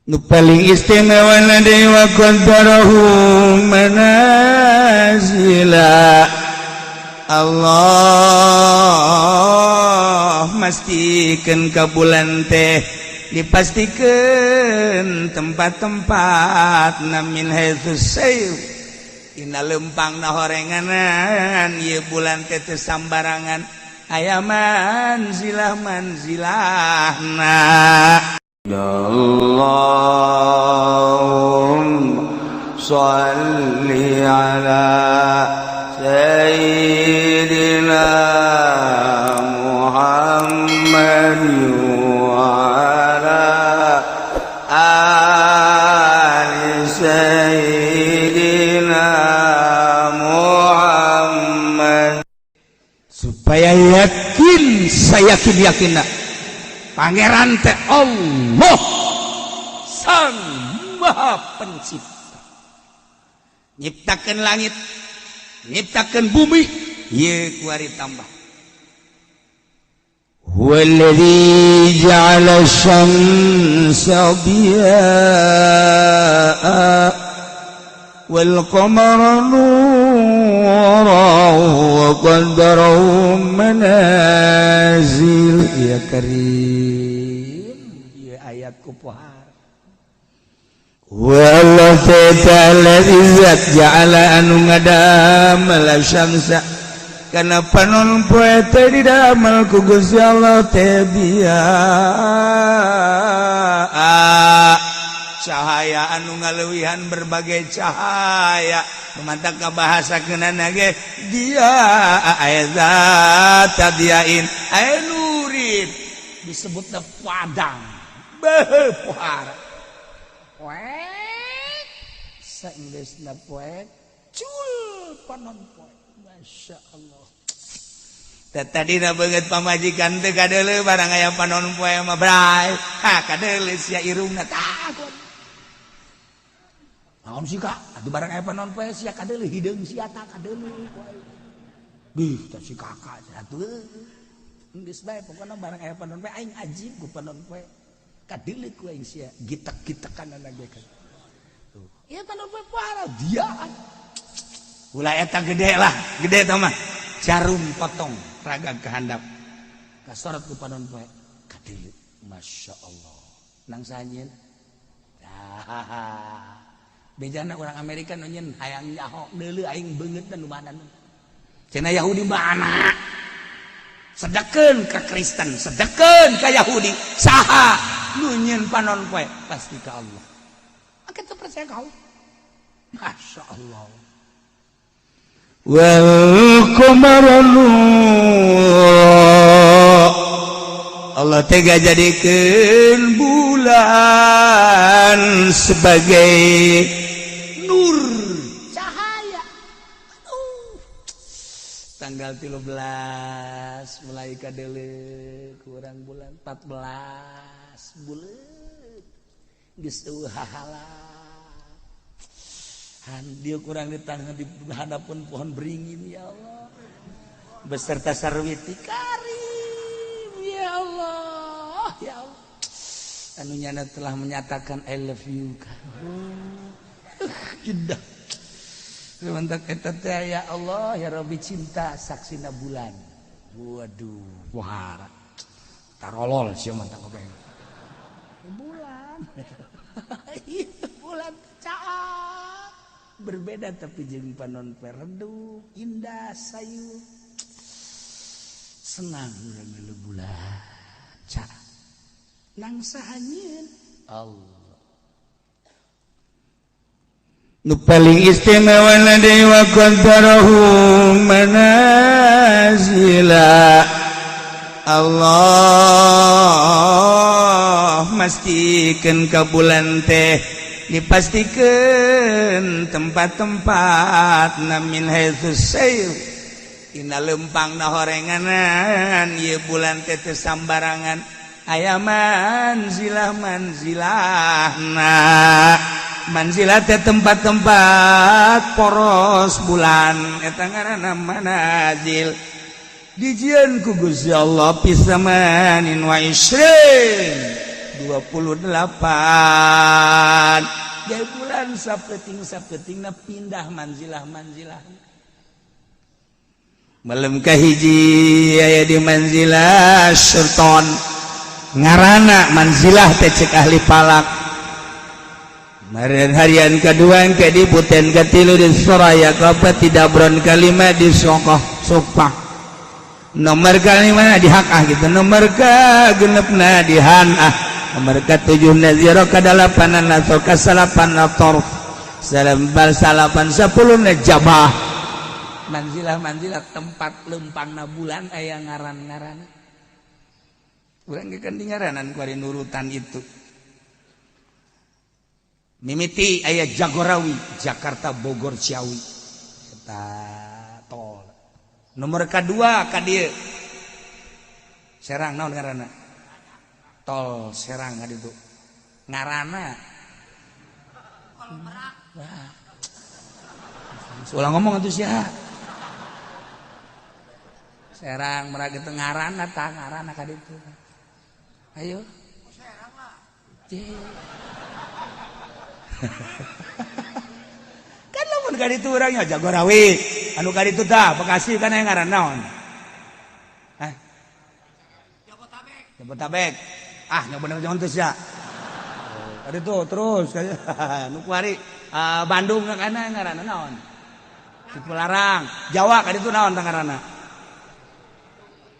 Nu paling istimewa deui wa qaddarahu manazila. Allah mastikeun ka bulan teh dipastikeun tempat-tempat min haitsu sayr dina lempang na horenganan. Ieu bulan teh teu sambarangan, aya manzilah manzilahna. اللهم صل على سيدنا محمد وعلى آل سيدنا محمد. Supaya yakin, saya yakin yakin Pangeran teh Allah Sang Maha Pencipta, nyiptakan langit, nyiptakan bumi. Ye kuari tambah Huwallazi ja'ala syamsa diya'a wal qamara nura wa qaddarahu manazil. Ya Karim, ya ayat kupohar. Wallahu ta'ala izzat ja'ala anu ngadamel syamsa kana panon poe teh didamel ku Gusti Allah teh dia cahaya anu ngaleuwihan berbagai cahaya. Mantap ka bahasa kenana ge dia aya zat diain, aya nurin, disebutna padang beuh pohara poek saenggeusna poek cul panon poek. Masya Allah. Tadi na banget pamajikan teh kadeuleu, barang aya panon poe mah bray ha kadeuleu sia irungna takut. Naon sih, Kak? Atuh barang aya panon poe sia kadeuleu, hideung sia ta kadeuleu. Bih, tah si kakak atuh. Geus bae pokona barang aya panon poe aing ajib ku panon poe. Kadeuleu ku aing sia gitek-gitekan ge kan. Tuh. Ieu panon poe parah diaan. Ulah eta gede lah, gede tah mah. Jarum potong raga kehandap. Kasorot ku panon poe kadeuleu. Masya Allah. Nang sanyeun. Dah. Bejana orang Amerika nu nyeun hayang nyaho deuleu aing beungeut nu mana. Cenah Yahudi mana? Sedekeun ka Kristen, sedekeun ka Yahudi. Saha nu nyieun panon poe? Pasti ka Allah. Kita percaya kau. Masya Allah. Wal qamara nura. Allah tega jadikan bulan sebagai nur cahaya. Aduh. Tanggal 13 mulai kadeuleu kurang bulan 14 bulan geus eueuh hahala. Han dia kurang di tangan di hadapan pohon beringin, ya Allah, beserta sarwiti karim, ya Allah, ya Allah, anu nyana telah menyatakan "I love you". Indah. Mantap eta teh, ya Allah, ya Rabbi, cinta saksina bulan. Waduh, wah, tarolol sia mantap apa bulan. Bulan caak berbeda tapi jeung panon redup, indah, sayu, senang urang dulu bulan cak nang saha nyieun? Allah. Nu paling istimewa deui wa qaddarahu manazila. Allah mastikeun ka bulan teh dipastikeun tempat-tempat min haitsu sayr dina lempang na horenganan. Ieu bulan teh teu sambarangan, aya manzilah manzilahna. Manzilah teh tempat-tempat poros bulan, eta ngaranna manazil. Dijieun ku Gusti Allah fi samanin wa isrin. 28. Jadi bulan sapeting-sapetingna pindah manzilah-manzilah. Malam kahiji aya di manzilah sultan, ngaranna manzilah teh cek ahli falak. Maren harian kedua ke di buten, katilu di Soraya, kaopat di Dabron, kalima di Sokoh Sopah, nomor kalima di Hakah gitu, nomor ke genepna di Hanah, nomor ke tujuh Naziro, ke delapan Naso, ke salapan Torf, salambar salapan 10 Jabah. Manzilah manzilah tempat lempangna bulan aya ngaran-ngaran. Urang ge kan di ngaranan ku ari nurutan itu. Mimiti aya Jagorawi, Jakarta Bogor Ciawi. Eta tol. Nomor kedua ka dieu. Serang naon ngaranna? Tol Serang ka ditu. Ngaranna Tol Merak. Wah. Ulah ngomong atuh sia. Serang Merak itu ngaranna tah, ngaranna ka ditu. Ayo. Serang lah. Kan lamun ka ditu urangnya Jagorawi, anu ka ditu tah Bekasi kan aya ngaran naon? Hah? Jabotabek. Jabotabek. Ah, nya bener jangan teu sia. Ka ditu terus nu kuari Bandung kana ngaranna naon? Cipularang. Jawa ka ditu naon tah ngaranna?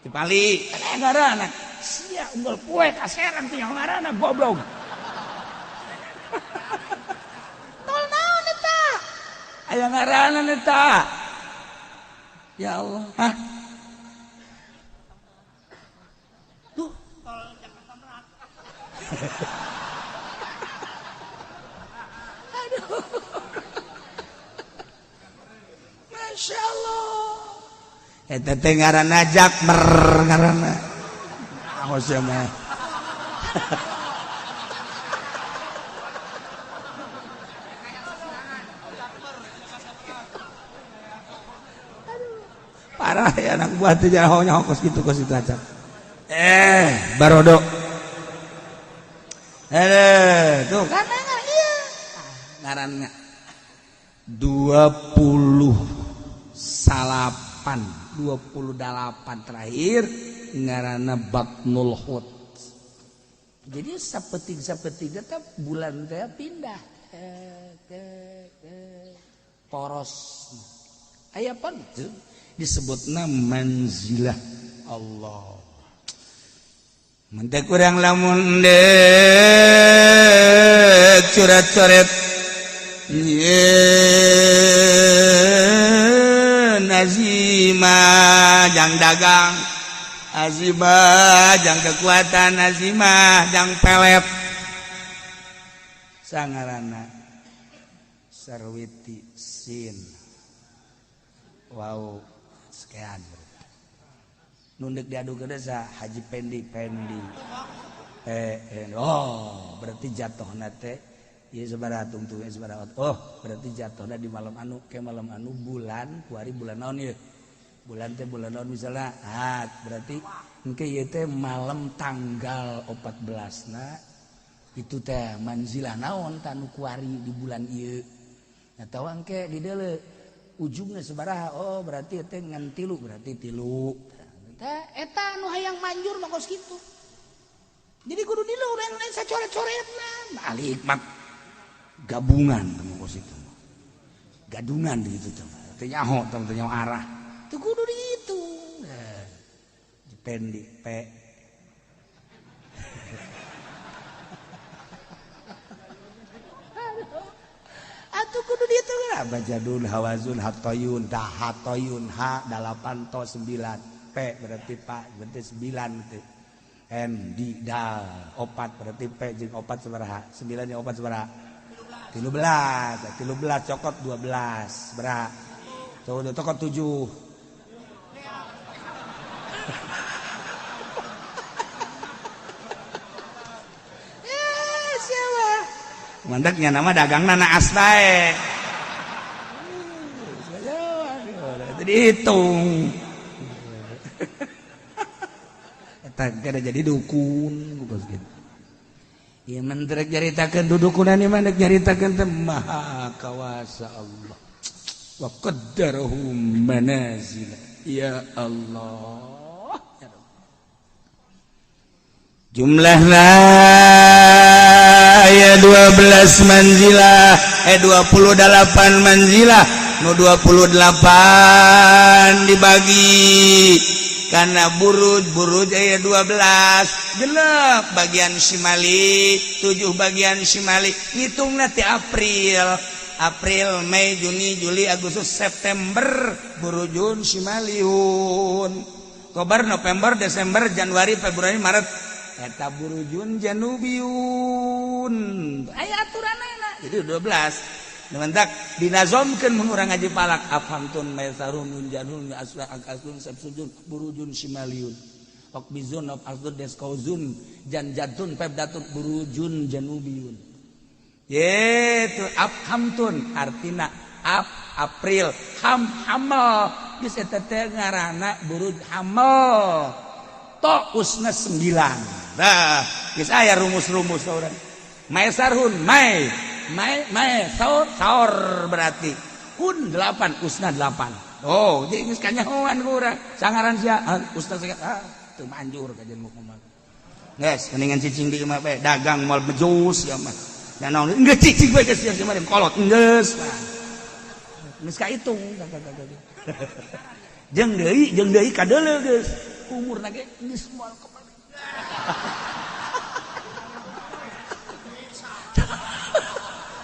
Cipali. Kan aya ngaranna. Sia unggal poe ka Serang teh ngaranna goblok. Tol naon eta? Aya ngaranna eta. Ya Allah. Hah? Tuh. Tol Jakarta Merak. Aduh. Masya Allah. Eta teh ngaranna Jakmer ngaranna. Awas ya mah. Parah ya anak buah teh nyaho kos kitu kos itu aja. Barodo. Tuh kan iya. Ngaranna 28 28 terakhir ngaranna Batnul Hut. Jadi sapeting-sapeting tetap bulan teh pindah ke poros. Aya pan disebutna manzilah Allah. Mentek kurang lamun dek curat-coret yeun azimah jang dagang, azimah jang kekuatan, azimah jang pelet. Sangarana Sarwiti sin wow sekian nundek diadu ke desa Haji Pendi Pendi oh berarti jatuh nate ieu sabaraha tungtung sabaraha. Oh berarti jatuhna di malam anu ke malam anu bulan kuari bulan naon ieu bulan teh bulan naon misalnya ah berarti engke ieu teh malam tanggal 14 na itu teh manzilah naon tanu kuari di bulan ieu atawa engke di deuleu ujungnya sabaraha. Oh berarti teh ngan tilu berarti tilu teh eta anu hayang manjur mah kos kitu. Jadi kudu dilu urang lain sacoret-coretna balik mak gabungan teh kos itu gadungan gitu teh teh nyaho teh nyaho arah teu kudu dihitung. Pendi P atuh kudu dihitung lah. Bajadun hawazun hatoyun dahatoyun h 8 to 9 p berarti pak berarti 9 gitu. N di dal opat berarti p jeung opat sabaraha 9 jeung opat sabaraha 13 13 cokot 12 sabaraha cokot 7. Mandeknya nama dagang na as bae. Dihitung. Eta kada jadi dukun gitu. Ieu mah rek nyaritakeun dudukunan ieu mah rek nyaritakeun teh maha kawasa Allah. Wa qaddarahu manazila. Ya Allah. Ya Rabb. Jumlahna aya 12 manzilah, 28 manzilah. Nu 28 dibagi karena buruj buruj aya 12 genep bagian Simali, 7 bagian Simali. Ngitung nanti April, April, Mei, Juni, Juli, Agustus, September, burujun Simaliun. Oktober, November, Desember, Januari, Februari, Maret, eta burujun Janubiun. Aya aturanana. Jadi 12. Mentak dinazomkeun mun urang ngaji falak, afhamtun maisarun janun asla akasun sabsujun burujun simaliun okbizun of asdun deskauzun janjatun pebdatun burujun janubiun. Yetu afhamtun artina af April, ham hamal, geus eta teh ngaranna buruj hamal, to usna 9. Nah, geus aya rumus-rumus urang. Maisarhun mai Mai, mai, saur, saur berarti hun 8, usna 8. Oh, jadi geus kanyahoan ku urang. Sangaran sia, ah, usna sia, ah, teu manjur kajian mu kumaha. Geus, mendingan cicing di imah bae, dagang moal bejus ya mah. Da naon geus cicing bae geus sia mah kolot geus. Geus kahitung. Jeung deui kadeuleu geus. Umurna ge geus moal kembali.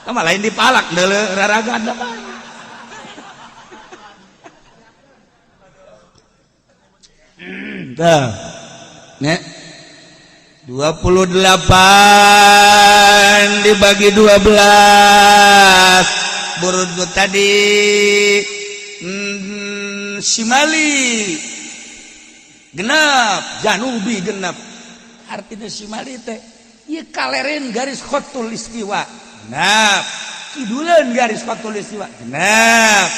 Sama lain dipalak deuleu raragan apa. Tah. Nek 28 dibagi 12 burut tadi Simali genap, Janubi genap. Artinya Simali teh ieu kaleren garis khotul istiwa. Genap. Kiduleun garis khatulistiwa. Genap.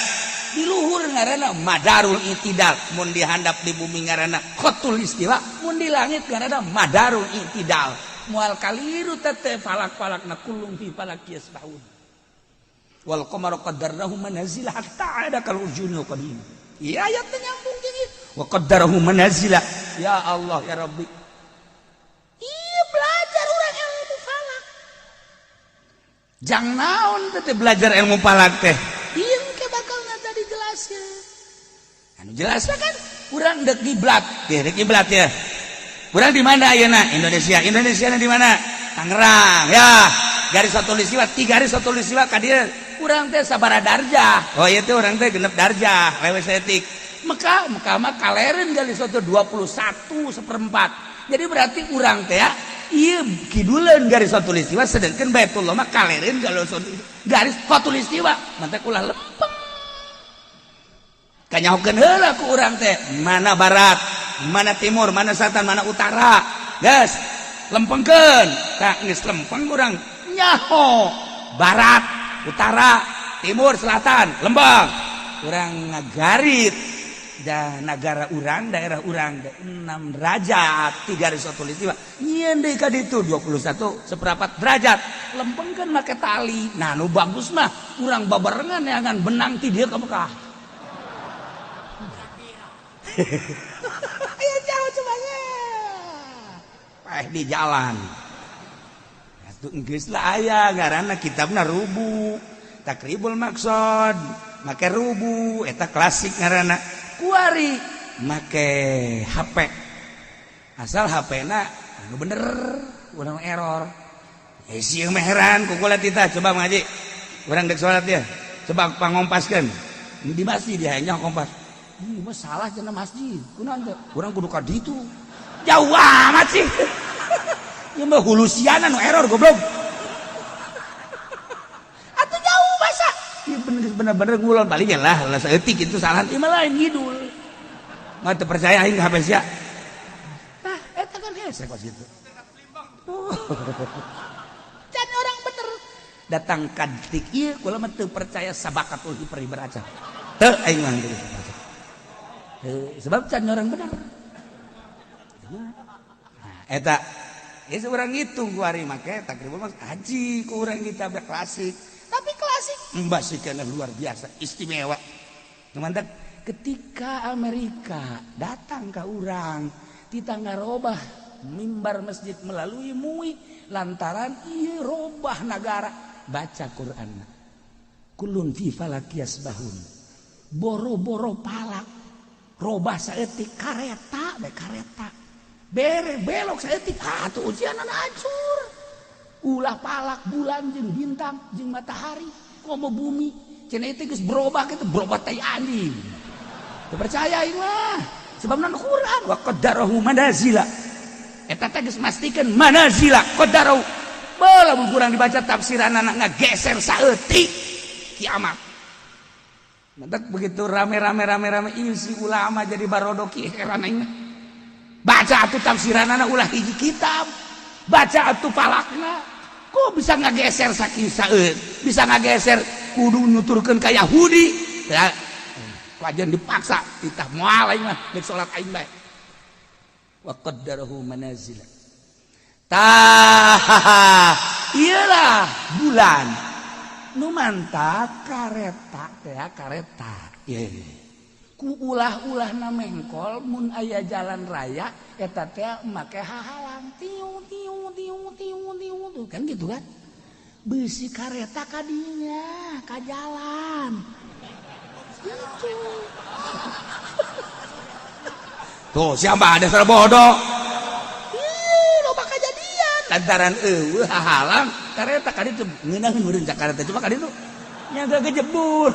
Di luhur ngaranna madarul itidal, mun dihandap di bumi ngaranna khotul istiwa, mun di langit ngaranna madarul itidal. Moal kaliru teh falak-falakna kullum fi falak yasbahun. Wal qamaru qaddarnahu manazila hatta ada kal urjunil qadim. Iya ayatnya nyambung jeung ieu. Wa qaddarahu manazila. Ya Allah ya Rabbi. Iya belajar urang ilmu falak. Jang naon teh belajar ilmu falak teh? Ieu ke bakalna tadi jelaskeun. Anu jelasna kan urang deuk kiblat. Teh deuk kiblat ya. Urang di mana ayeuna? Indonesia. Indonesia di mana? Tangerang. Ya, garis khatulistiwa, tiga garis khatulistiwa ka dieu. Urang teh sabaraha darjah. Oh ieu teh urang teh genep darjah, lewes etik. Mekah, Mekah mah kalereun garis satu 21 1/4. Jadi berarti urang teh ya iya kiduleun garis khatulistiwa, sedangkan Baitullah mah kalereun garis khatulistiwa. Mantap ulah lempeng. Kanyahokeun heula ku urang teh, mana barat, mana timur, mana selatan, mana utara. Geus, lempengkeun. Tah geus lempeng urang nyaho barat, utara, timur, selatan, lembang. Urang ngagarit dan negara urang, daerah urang 6 derajat, 3 garis khatulistiwa. Nyieun deui ka ditu 21 1/4 derajat. Lempengkeun make tali. Nah, nu bagus mah urang babarengan neangan benang ti dieu ka Mekah. Ayo jauh cobanya. Paeh di jalan. Atuh geus lah aya ngaranna kitabna rubu. Takribul Maqsad, make rubu eta klasik ngaranna. Kuari make HP. Asal HP-na anu bener, urang error. Eh sieun meheran ku kula tita coba ngaji. Urang dek salat ya. Coba pangompaskeun. Di masjid dia nya kompas. Ih, mah salah cenah masjid. Kunaon teh? Urang kudu ka ditu. Jauh amat sih. Ieu mah hulusiana nu error goblok. Atuh jauh masa. Ieu bener-bener ngulon palingnya lah, lah saeutik itu salah. Ieu mah lain ngidul. Mah teu percaya aing ka HP sia. Tah, eta kan hese kos kitu. Can orang bener. Datang ka detik ieu kula mah teu percaya sabakatul hipri beraca. Teu aing mah teu percaya. Sebab can orang bener. Nah, eta Ya urang ngitung ku ari make takribul mas haji ku urang kita klasik. Tapi klasik mbah sih luar biasa istimewa. Mantap ketika Amerika datang ke urang kita ngarobah mimbar masjid melalui MUI lantaran ieu robah nagara baca Quran kullun fi falaki yasbahun boro-boro palak robah saeutik kareta bae kareta bere belok saeutik atuh ujianan hancur ulah palak bulan jeung bintang jeung matahari komo bumi cenah itu geus berubah kitu berubah tai anjing teu percaya aing mah sebabna Quran wa qaddarahu manazila eta teh geus mastikeun manazila qaddarahu lamun kurang dibaca tafsiranana ngageser saeutik kiamat. Mantak begitu rame-rame rame-rame isi ulama jadi barodoki heran aing mah. Baca atuh tafsiranana ulah hiji kitab, baca atuh falakna kok bisa ngageser saking saeut, bisa ngageser kudu nuturkeun ka Yahudi ya kajian dipaksa titah moal aing mah deuk salat aing bae wa qaddarahu manazila tah iyalah bulan nu mantap kareta teh kareta ye ku ulah-ulah na mengkol mun aya jalan raya eta teh make hahalang tiu tiu tiu tiu tiu tuh kan gitu kan besi kareta kadinya ka jalan gitu. Tuh siapa ada salah bodoh. Ih, loba kejadian lantaran eueuh hahalang kareta kaditu ngeunaheun meureun kareta cuma kaditu nya gejebur.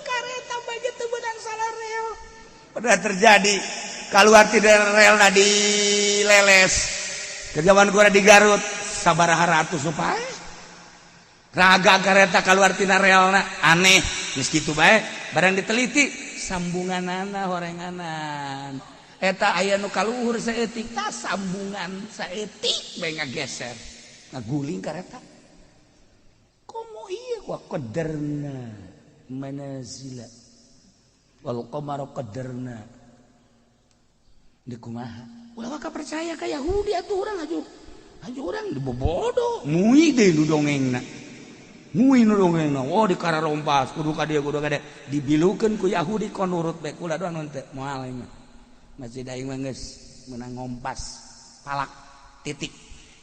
Kareta bagi teu beunang salah rel. Pernah terjadi keluar tidak rel di leles. Ke zaman gua di Garut sabaraha ratus supaya raga kareta keluar tina relna aneh geus kitu bae barang diteliti sambunganana horenganan eta aya nu kaluhur saeutik tah sambungan saeutik bae ngageser ngaguling kareta komo ieu wa qadarna manazila wal qamara qadarna di kumaha ulah waka percaya ka Yahudi atuh urang aju aju urang dibobodo mui deui nu dongengna mui nu dongengna oh di kararompas kudu ka dieu kudu ka dieu dibilukeun ku Yahudi kon nurut bae kula doang nu teu moal aing mah masjid aing mah geus meunang ngompas palak titik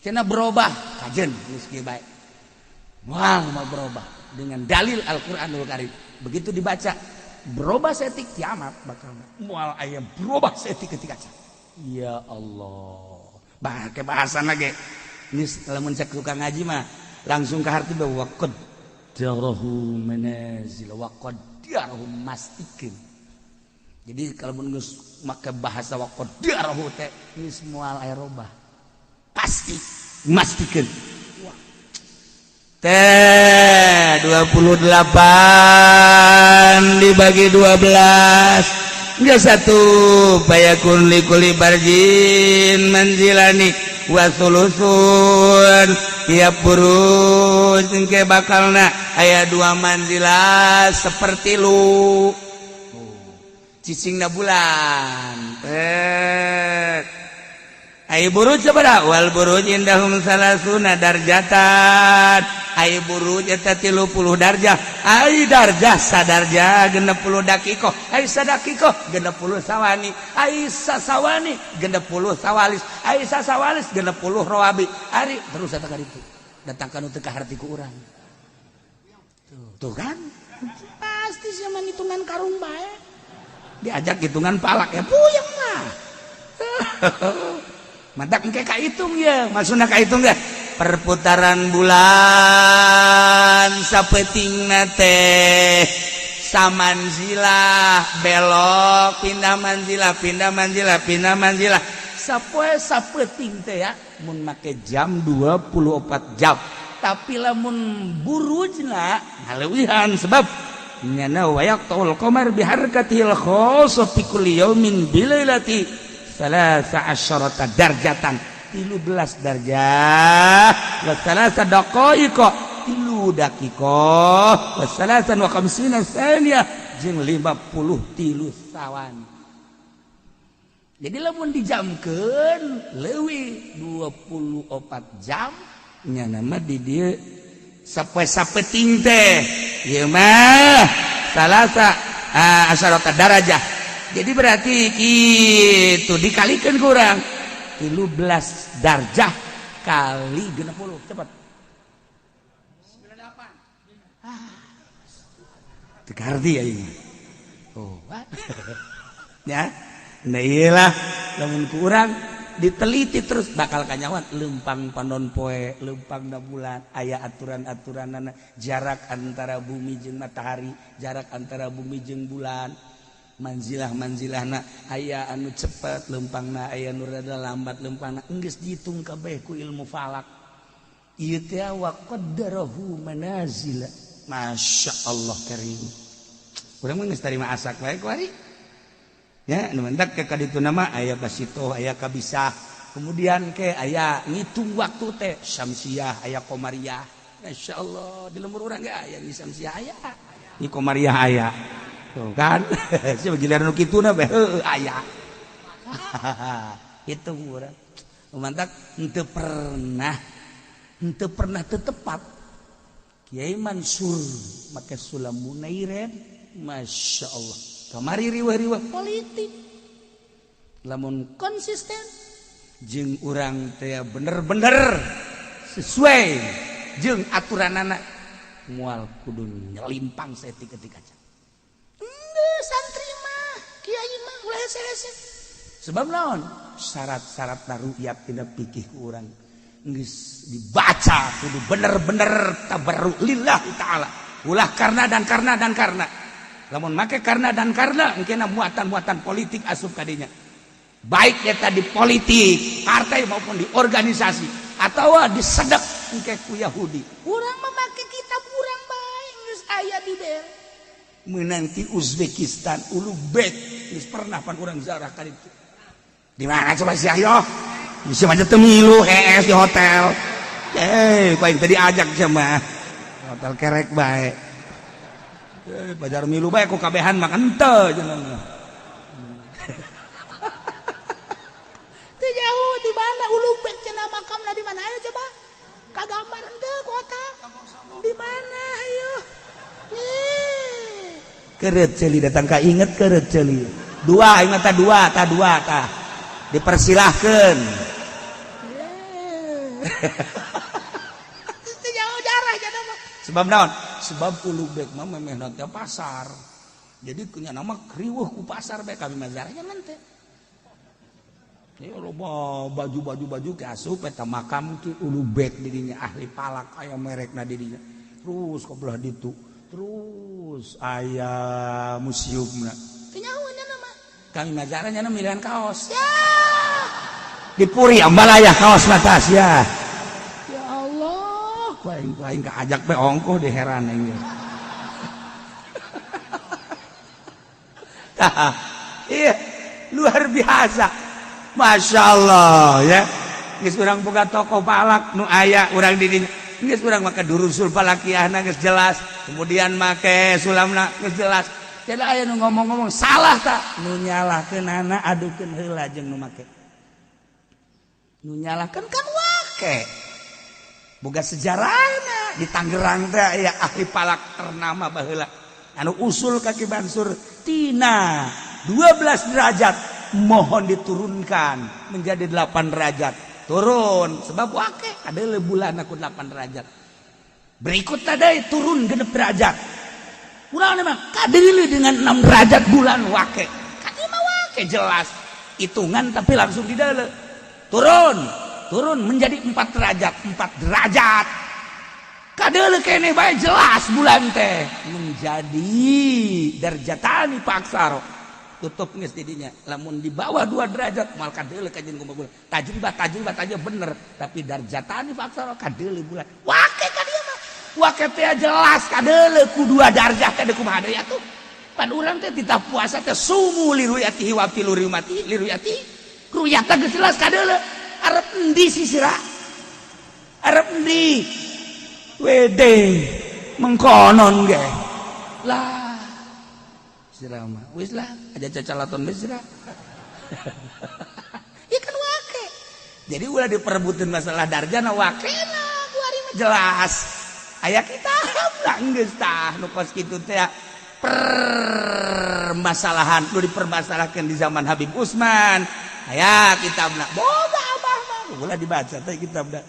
cenah berubah kajen geus kieu bae moal mah berubah dengan dalil Al-Qur'anul Karim begitu dibaca berubah setik kiamat bakal moal aya berubah setik ketika ya Allah bah ke bahasan lagi geus lamun cek tukang ngaji mah langsung ke harti bahwa qaddarahu manazil wa qaddarahu mastikeun. Jadi kalau mun geus make bahasa wa qaddarahu teh geus moal aya robah pasti mastikeun. Teh 28 dibagi 12 enggak satu bayakun likuli barjin manzilani wa sulusun tiap buruj engke bakalna aya dua manzilah seperti lu cicingna bulan ai buruj sabaraha wal buruj indahum salasuna darjatan ai buruj eta 30 darjah ai darjah sadarjah 60 dakikoh ai sadakikoh 60 sawani ai sasawani 60 sawalis ai sasawalis 60 rawabi ari terus eta ka ditu datang ka nu teu kaharti ku urang tuh, tuh kan pasti sia mah ngitungan karung bae diajak hitungan palak ya puyeng lah. Mantak engke kahitung ya maksudna kahitung ya perputaran bulan sapetingna teh samanzilah belok pindah manzilah pindah manzilah pindah manzilah sapoe sapeting teh ya mun make jam 24 jam tapi lamun burujna ngaleuwihan sebab nyana wayaqtul qamar biharakatil khassah fi kulli yaumin bilailati salasa asyarata darjatan 13 darjah wa salasa daqaiqa 3 daqiqah wa salasan wa khamsina saniyah jeung 53 sawan. Jadi lamun dijamkeun leuwih 24 jam nya nama di dieu sapoe sapeting teh ieu mah salasa asarata darajah. Jadi berarti itu dikalikan kurang 13 darjah kali 60 cepat. 98. Ah, teu ngarti aing. Oh, ya. Nah iyalah lamun kurang diteliti terus bakal kanyawan lempang panon poe, lempang na bulan aya aturan-aturanana, jarak antara bumi jeung matahari, jarak antara bumi jeung bulan, manzilah-manzilahna aya anu cepet lempangna, aya nu rada lambat lempangna, geus dihitung kabeh ku ilmu falak. Ieu teh wa qaddarahu manazila. Masya Allah karim. Urang mah geus tarima asak bae kuari. Ya, nu mendak ke kaditu nama aya basito, aya kabisah. Kemudian ke aya ngitung waktu teh syamsiah, aya komariah. Masya Allah, di lembur urang ge aya ni syamsiah aya. Ni komariah aya. Tuh kan? Sia giliran nu kituna bae heueuh aya. Hitung urang. Mantak henteu pernah teu tepat. Kiai Mansur make sulam Munairen, Masya Allah. Kamari riweuh-riweuh politik. Lamun konsisten jeung urang teh bener-bener sesuai jeung aturanana moal kudu nyelimpang saeutik-eutik aja. Enggeus santri mah, kiai mah ulah hese-hese. Sebab naon? Syarat-syarat ru'yat tina fikih ku urang geus dibaca kudu bener-bener tabarru lillahi ta'ala. Ulah karena dan karena dan karena. Lamun make karena dan karena mungkin muatan-muatan politik asup kadinya. Baik eta di politik, partai maupun di organisasi atau disedek engke ku Yahudi. Urang mah make kitab urang bae geus aya di bere. Menanti Uzbekistan Ulubek geus pernah pan urang ziarah ka ditu. Di mana coba sih ayo? Bisa aja teu milu hees di hotel. Eh, ku aing tadi ajak sama hotel kerek bae. Eh, bajar milu bae ku kabehan mah henteu cenah. Teu jauh di mana Ulubek cenah makamna di mana ayo coba? Kagambar henteu kota. Di mana ayo? Nih. Keret ceuli datang ka inget keret ceuli. Dua ingat ta dua ta dua ta. Dipersilahkeun. Teu jauh jarah cenah mah. Sebab naon? Sebab Ulubek mah memeh teh pasar. Jadi kunya nama kriweuh ku pasar bae kami mah zarahnya teh. Ya loba baju-baju baju ke asup eta makam ki Ulubek didinya ahli palak aya merekna didinya. Terus ke belah ditu. Terus aya museumna. Teu nyaho nya mah. Kami mah zarahnya milihan kaos. Ya. Di Puri Ambalaya kaos matas ya. Ya Allah, ku aing kaajak bae ongkoh di heran aing. Tah, iya, luar biasa. Masya Allah ya. Geus urang boga tokoh palak nu aya urang di dinya. Geus urang make durusul falakiahna geus jelas. Kemudian make sulamna geus jelas. Jadi aya nu ngomong-ngomong salah tak? Nu nyalahkeunana adukeun heula jeung nu make. Nu nyalahkeun kan wake. Boga sejarahna di Tangerang teh aya ahli palak ternama baheula. Anu usul ka Ki Mansur tina 12 derajat mohon diturunkan menjadi 8 derajat. Turun sebab wake ada bulan aku 8 derajat. Berikut tadi turun 6 derajat. Urang mah kadili dengan 6 derajat bulan wake. Kadili mah wake jelas. Hitungan tapi langsung di dalam. Turun, turun menjadi 4 derajat, 4 derajat. Kadele kene bae jelas bulan teh menjadi darjatani paksaro. Tutup geus didinya. Lamun di bawah 2 derajat moal kadele kajeun kumaha bulan. Tajribah tajribah tajribah bener, tapi darjatani paksaro kadele bulan. Wake ka dieu mah. Wake teh jelas kadele ku 2 darjah teh kumaha deui atuh. Pan urang teh titah puasa teh sumu liruyatihi wa filuriyati liruyati. Ruyata geus jelas kadele. Arep endi sisira? Arep endi? Wede mengkonon ge. Lah sira mah wis lah aja cacalaton geus sira. Ieu kan wake. Jadi ulah diperebutin masalah darjana wakena kuari mah jelas. Aya kitab lah geus tah nu kos kitu teh permasalahan nu dipermasalahkan di zaman Habib Usman. Aya kitabna boga abah mah ulah dibaca teh kitabna.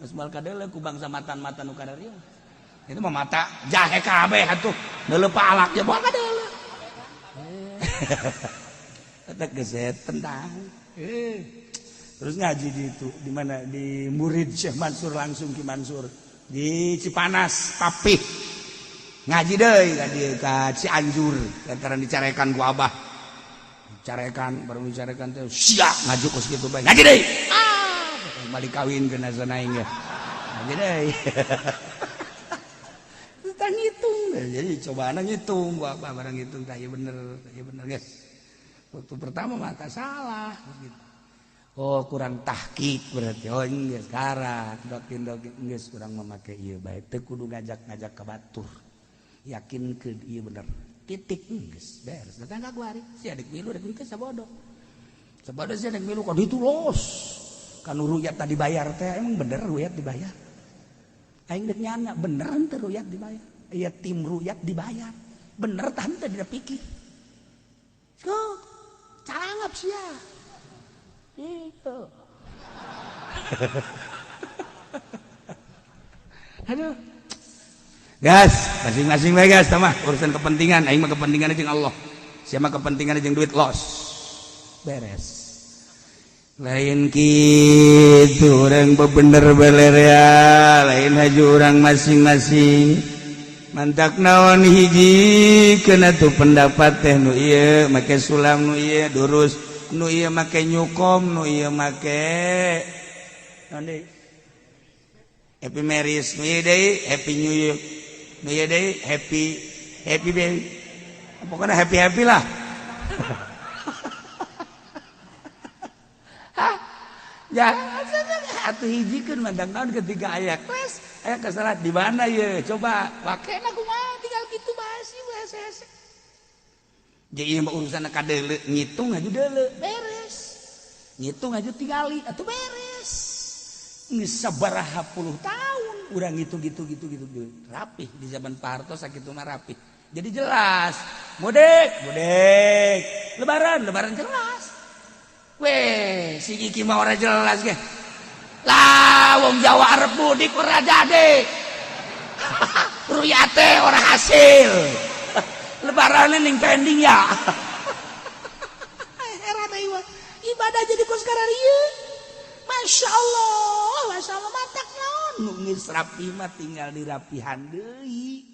Geus moal kadeuleu ku bangsa matan-matan nu kadarieu. Itu mah mata jahe kabeh atuh neuleuh palak ya moal kadeuleu. Eta geus tentang. Terus ngaji di itu di mana di murid Syekh Mansur langsung Ki Mansur di Cipanas Papih. Ngaji deui ka dieu ka Cianjur lantaran dicarekan ku abah. Dicarekan baru dicarekan teh sia ngaji kos kitu bae. Ngaji deui. Ah, balik kawin kena sana aing ge. Ngaji deui. Tah ngitung jadi cobaan ngitung ku abah barang ngitung tah ieu bener guys. Waktu pertama mah tak salah gitu. Oh kurang tahqiq berarti. Oh geus sekarang dokin dokin geus urang memakai ieu bae teu kudu ngajak-ngajak ka batur. Yakin ke ieu bener. Titik geus beres. Datang ka kuari sia dek milu dek henteu sabodo. Sabodo sia dek milu ka ditu los. Kanu ruyat tadi bayar teh emang bener ruyat dibayar. Aing dek nyana bener henteu ruyat dibayar. Iya tim ruyat dibayar. Bener tah henteu dina pikir. Kok calangap sia. Itu. Aduh. Gas, masing-masing bae gas tah mah urusan kepentingan, aing mah kepentingan jeung Allah. Sia mah kepentingan jeung duit los. Beres. Lain kitu urang bebener belerea, lain haju urang masing-masing. Mantak naon hiji kena tuh pendapat teh nu ieu make sulam nu ieu durus nu ieu make nyukom nu ieu make naon deui Happy Marriage nu ieu deui Happy New Year nu ieu deui Happy Happy baby pokoknya happy happy lah. Hah? Ya atuh hijikeun mantak naon ketika aya kelas aya kesalahan di mana ye coba wakena kumaha tinggal kitu bahas hese. Jadi ieu mah urusan kadeuleu ngitung aju deuleu beres. Ngitung aju tingali atuh beres. Geus sabaraha puluh tahun urang ngitung gitu gitu gitu rapih di zaman Pak Harto sakitu mah rapih. Jadi jelas mudik mudik lebaran lebaran jelas. Weh si iki mah ora jelas ge. Lah wong Jawa arep mudik ora jadi. Ruyate ora hasil. Lebarannya ning pending ya. Heran aing mah. Ibadah jadi kos kararieu. Masya Allah, Masya Allah matak naon. Nu geus rapi mah tinggal dirapihan deui.